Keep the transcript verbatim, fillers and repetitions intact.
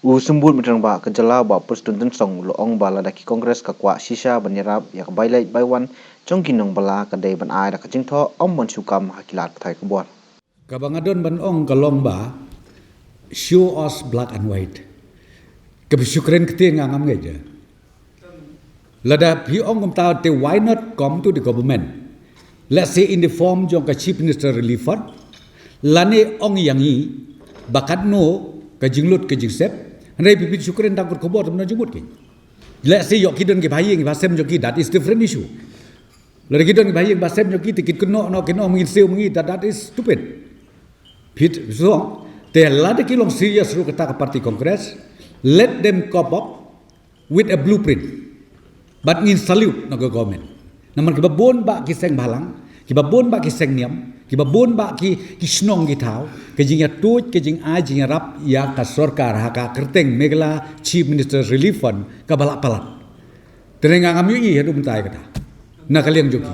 U Symbud Rangbah ka jylla Bah Prestone Tynsong u la ong ba lada ki Congress ka kwah shisha ban ïarap ïa ka bai leit bai wan jong ki nongbylla ka dei ban ai da ka jingthoh, ym ban shu kam ha ki lad pathai khubor. Kaba nga don ban ong ka long ba show us black and white. Kaba shu kren kti nga ngam ngeit. Lada phi ong kumta te, why not come to the government? Let's say in the form jong ka Chief Minister Relief Fund. Lane ong ïa ngi ba katno ka jinglut ka jingsep. Hynrei phi phi shu kren tang kut khubor tam na jingmut ki. Let's say ïoh ki don ki bahaïing bahasem jong ki, that is different issue. Lada ki don ki bahaïing bahasem jong ki te ki kynnoh noh, kynnoh ma ngi, siew ma ngi, that, that is stupid. Phi shu ong, te lada ki long serious ruh kata ka party Congress, let them come up with a blueprint. Bad ngin salute na ka government. Namar kiba bun bah ki seng bhalang, kiba bun bah ki seng niam, kiba bun bah ki, ki shnong ki thaw, ka jingïatuid, ka jingai, jingïarap ïa ka sorkar ha ka kyrteng Meghalaya Chief Minister Relief Fund kaba la palat. Te nga ngam ïohi haduh mynta ïa kata na ka liang jong ki.